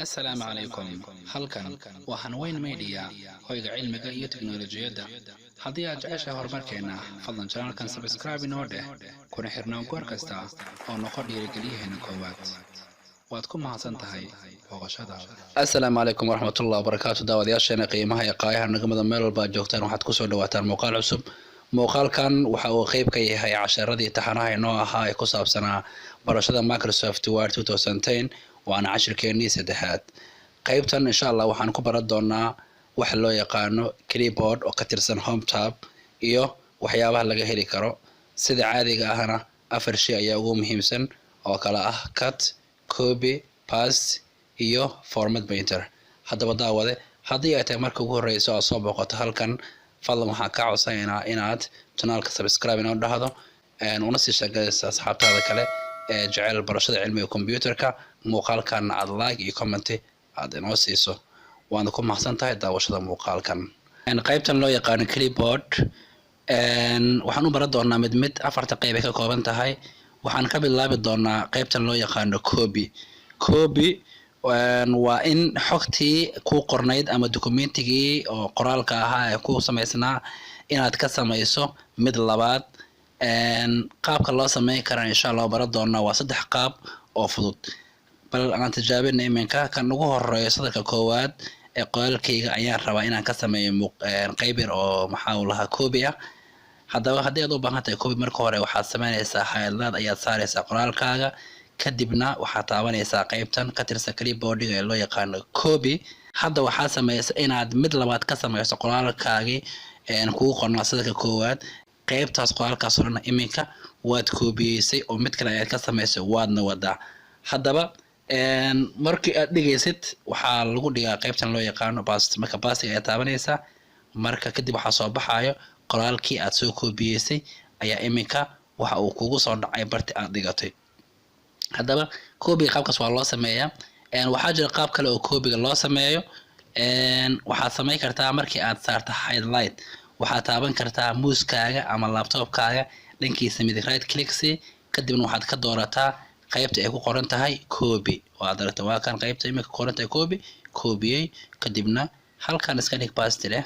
Assalaamu calaykum. Halkan waa Hanweyn Media, hoyga cilmiga iyo tiknoolajiyadda. Haddii aad jeceshahay horumarkeenna, fadlan channelkan subscribe inoo dheh, kuna xirnaan goor kasta oo noqo dhiirigeliyaheena koowaad. Waad ku mahadsan tahay booqashadaada. Assalaamu calaykum waraxmatullahi wabarakaatu. Daawadayaasheena qiimaha iyo qaayaha nagamada, meel walba aad joogtaan, waxaad kusoo dhawaataan muuqaal cusub. Muuqaalkan waxa uu qeyb ka yahay casharadii taxanaha inoo ahaa ee ku saabsanaa barashada Microsoft Word 2010, waana cashirkeenii saddexaad. Qeybtan, insha Allah, waxaan ku baran doonaa waxa loo yaqaano clipboard oo ka tirsan Home tab iyo waxyaabaha laga heli karo. Sida caadiga ahna, afar shay ayaa ugu muhiimsan oo kala ah cut, copy, paste iyo format painter. Haddaba daawade, haddii ay tahay marka ugu horeyso aad soo booqato halkan, fadlan waxaan kaa codsanaynaa inaad channelka subscribe inoo dhahdo, una sii sheegaysa asxaabtaada kale ee jecel barashada cilmiga computerka, muuqaalkana aad like iyo comment aad inoo siiso. Waana ku mahadsan tahay daawashada muuqaalkan. Qaybtan loo yaqaano clipboard waxaan u baran doonaa mid mid afarta qeyb ay ka kooban tahay. Waxaan ka bilaabi doonaa qaybtan loo yaqaano copy. Copy waa in xogtii ku qornayd ama documentigii oo qoraalka ahaa ee ku samaysnaa inaad ka samayso mid labaad. Qaabka loo sameyn karana, insha Allah, baran doonaa waa saddex qaab oo fudud. Bal aan tijaabina iminka. Kan ugu horeeyo, sadarka koowaad ee qoraalkayga ayaan rabaa inaan ka sameeyo qeyb yar oo maxaa uu lahaa copy ah. Haddaba, haddii aad u baahan tahay copy, marka hore waxaad sameynaysaa highlight ayaad saaraysaa qoraalkaaga, kadibna waxaad taabanaysaa qeybtan ka tirsan clipboardiga ee loo yaqaano copy. Hadda waxaad sameysa inaad mid labaad ka sameyso qoraalkaagii kugu qornaa sadarka koowaad. Qeybtaas qoraalkaas oo dhan iminka waad koobiyeysay oo mid kale ayaad ka samaysay, waadna wadaa. Haddaba, markii aad dhigaysid, waxaa lagu dhigaa qaybtan loo yaqaano paste. Marka paste ayaa taabanaysaa. Marka kadib waxaa soo baxayo qoraalkii aad soo koobiyeysay ayaa iminka waxa uu kugu soo dhacay barti aad dhigatay. Haddaba, koobiga qaabkaas waa loo sameeyaa. Waxaa jira qaab kale oo koobiga loo sameeyo. Waxaad samayn kartaa, markii aad saarto highlight, waxaad taaban kartaa mousekaaga ama laptopkaaga dhankiisa midig, right click, kadibna waxaad ka doorataa qaybta ay ku qoran tahay copy. Waad aragta, waa kan qaybta iminka ku qoran tahay copy. Copyey, kadibna halkan iska dhig, paste leh.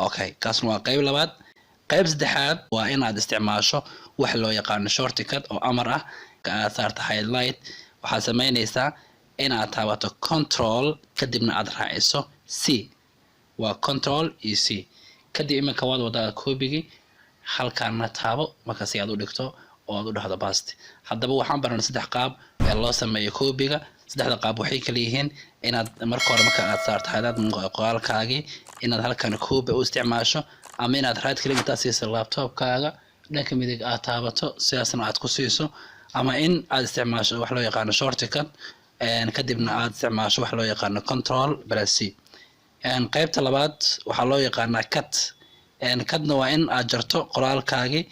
Okay, kaasna waa qayb labaad. Qayb saddexaad waa inaad isticmaasho wax loo yaqaano shortcut oo amar ah. Aad saarto highlight, waxaad sameynaysaa inaad taabato Control, kadibna aad raaciso C. Waa Control iyo C. Kadib iminka waad wadaa koobigii, halkaana taabo marka si aad u dhigto oo aad u dhahdo paste. Haddaba, waxaan baranay saddex qaab ee loo sameeyo koobiga. Saddexda qaab waxay kala yihiin inaad marka hore, marka aad saarto highlight qoraalkaagii, inaad halkan copy u isticmaasho, ama inaad right click intaad siiso laptopkaaga dhanka midig aad taabato, sidaasna aad ku siiso, ama in aad isticmaasho wax loo yaqaano shortcut, kadibna aad isticmaasho wax loo yaqaano Control plus C. Qaybta labaad waxaa loo yaqaanaa cut. Cutna waa in aad jarto qoraalkaagii,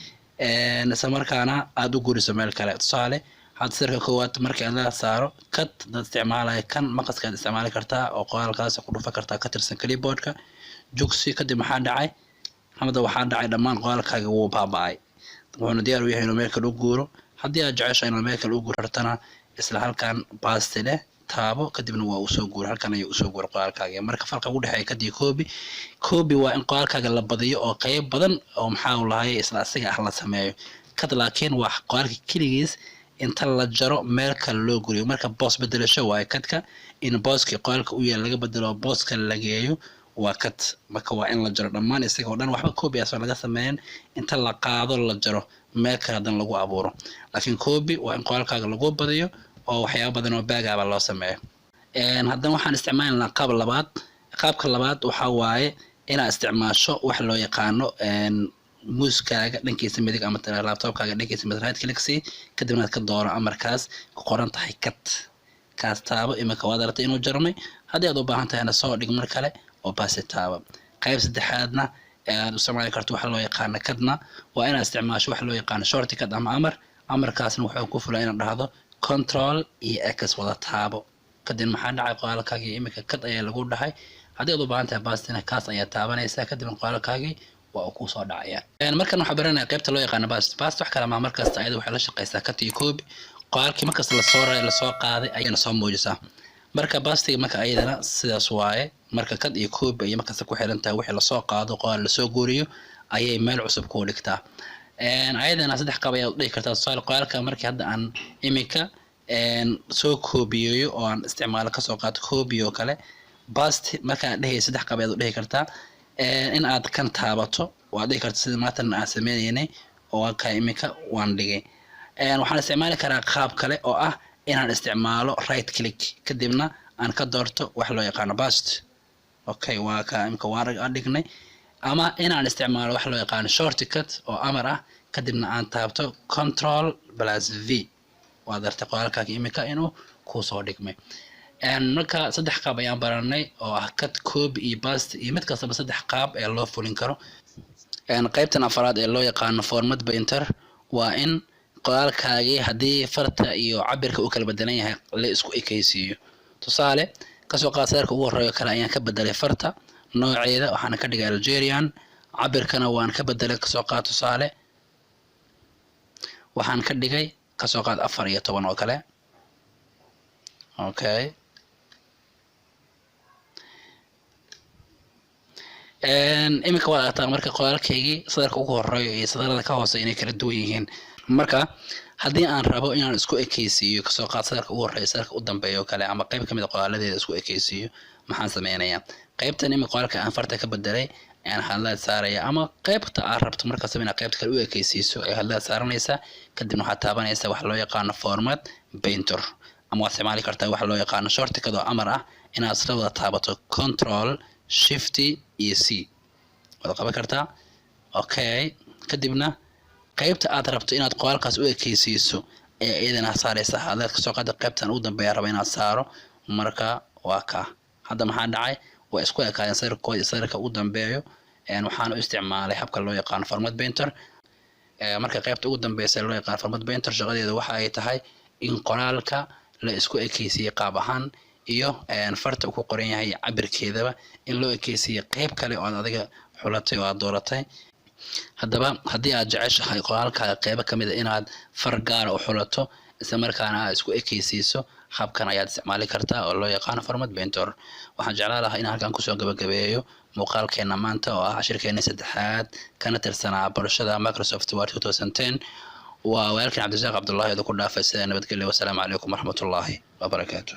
isla markaana aad u guriso meel kale. Tusaale, hadda sirka koowaad markii aad la saaro cut, dad isticmaalaya kan maqaska aad isticmaali kartaa oo qoraalkaas ku dhufa kartaa ka tirsan clipboardka jugsi. Kadib maxaa dhacay? Hamada waxaa dhacay, dhammaan qoraalkaaga wuu baaba'ay, wuxuuna diyaar u yahay inuu meel kale u guuro. Haddii aad jeceshahay inaad meel kale u guurartana, isla halkan paste leh, taabo, kadibna waa usoo guura, halkan ayuu usoo guura qoraalkaaga. Marka farqa ugu dhexeeya cut iyo copy: copy waa in qoraalkaaga la badiyo oo qeyb badan oo maxaa lahay isla asiga ah la sameeyo. Cut laakiin waa qoraalka keligiis inta la jaro meel kale loo guriyo. Marka boos bedelasho waaye cutka. In booskii qoraalka u yaal laga bedelo, boos kale la geeyo waa cut. Marka waa in la jaro dhammaan isaga oo dhan, waxba copy asoo laga sameeyan, inta la qaado la jaro, meel kale haddana lagu abuuro. Laakiin copy waa in qoraalkaaga lagu badiyo oo waxyaaba badan oo baagaaba loo sameeyo. Haddana waxaan isticmaalaynaa qaab labaad. Qaabka labaad waxaa waaye inaad isticmaasho wax loo yaqaano mousekaaga dhankiisa midig ama laptopkaaga dhankiisa midig, right click, kadibna aad ka dooro amarkaas ku qoran tahay cut. Kaas taabo. Iminka waad aragtay inuu jarmay. Haddii aad u baahan tahayna, soo dhig mar kale oo paste taabo. Qayb saddexaadna ee aad u isticmaali karto waxa loo yaqaano cutna waa inaad isticmaasho waxa loo yaqaano shortcut ama amar. Amarkaasna wuxuu ku fulaa inaad dhahdo Control iyo X wada taabo. Kadib maxaa dhacay? Qoraalkaagii iminka cut ayaa lagu dhahay. Haddii aad u baahan tahay pastena, kaas ayaa taabanaysaa, kadibna qoraalkaagii waa uu kusoo dhacaya. Markan waxaa baranaya qaybta loo yaqaano paste. Paste wax kale maa, markasta ayada waxay la shaqeysaa cut iyo copy. Qoraalkii markasta lasoo raray, lasoo qaaday, ayayna soo muujisaa. Marka paste-iga marka ayadana sidaas waaye. Marka cut iyo copy ayay markasta ku xiran tahay. Wixii lasoo qaado, qoraal lasoo guuriyo, ayay meel cusub kuu dhigtaa. Ayadana saddex qaab ayaad u dhigi kartaa. Tusaale, qoraalka markii hadda aan iminka soo koobiyeeyo oo aan isticmaalo, kasoo qaato copy oo kale, paste markaan dhehaya, saddex qaab ayaad u dhihi kartaa. In aad kan taabato waad dhihi karta, sida maatan aan sameynaynay oo ka iminka waan dhigay. Waxaan isticmaali karaa qaab kale oo ah inaan isticmaalo right click, kadibna aan ka doorto wax loo yaqaano paste. Okay, waa ka imika waan dhignay. Ama inaan isticmaalo wax loo yaqaano shortcut oo amar ah, kadibna aan taabto Control plus V. Waad artay qoraalkaaga imika inuu kusoo dhigmay. Marka saddex qaab ayaan baranay oo ah cut, copy iyo paste, iyo mid kastaba saddex qaab ee loo fulin karo. Qaybtan afaraad ee loo yaqaano format painter waa in qoraalkaagii haddii farta iyo cabirka uu kala bedelan yahay la isku ekaysiiyo. Tusaale, kasoo qaad sadarka ugu horeeyo kale ayaan ka bedelay farta nooceeda, waxaana ka dhigay Algerian. Cabirkana waan ka bedelay, kasoo qaad tusaale waxaan ka dhigay, kasoo qaad, 14 oo kale. Okay, iminka waad aragtaa marka qoraalkaygii sadarka ugu horeeyo iyo sadarada ka hoose inay kala duwan yihiin. Marka haddii aan rabo inaan isku ekaysiiyo, kasoo qaad sadarka ugu horeeya, sadarka u dambeeya oo kale, ama qayb kamid a qoraaladeeda isku ekaysiiyo, maxaan sameynayaa? Qaybtan imika qoraalka aan farta ka bedelay ayaan highlight saaraya, ama qaybta aad rabto markastaba inaad qaybta kale u ekaysiiso ay highlight saaranaysaa. Kadibna waxaad taabanaysaa waxa loo yaqaano format painter, ama waad isticmaali kartaa waxa loo yaqaano shortcut oo amar ah, inaad isla wada taabato Control, Shift iyo C. Waad qaban kartaa. Okay, kadibna qaybta aad rabto inaad qoraalkaas u ekaysiiso ayaa iyadana saaraysa highlight. Kasoo qaada qaybtan ugu dambeeya raba inaad saaro. Marka waa kaa. Hadda maxaa dhacay? Waa isku ekaadeen sawirkooda iyo sawirka ugu dambeeyo. Waxaan u isticmaalay habka loo yaqaano format painter. Marka qaybta ugu dambeysa loo yaqaano format painter, shaqadeedu waxa ay tahay in qoraalka la isku ekaysiiyey qaab ahaan iyo farta uu ku qoran yahay cabirkeedaba in loo ekeysiiyey qeyb kale oo aad adiga xulatay oo aad dooratay. Haddaba haddii aad jeceshahay qoraalkaaga qeybo kamid a inaad far gaara u xulato, isla markaana aad isku ekeysiiso, habkan ayaad isticmaali kartaa oo loo yaqaano format painter. Waxaan jeclaan lahaa inaan halkan kusoo gabagabeeyo muuqaalkeena maanta oo ah cashirkeena saddexaad kana tirsanaa barashada Microsoft Word 2010. Waa walaalkiin Cabdirasaaq Cabdullaahi, idinku dhaafay sida nabadgelyo. Wasalaamu calaykum waraxmatullaahi wabarakaatu.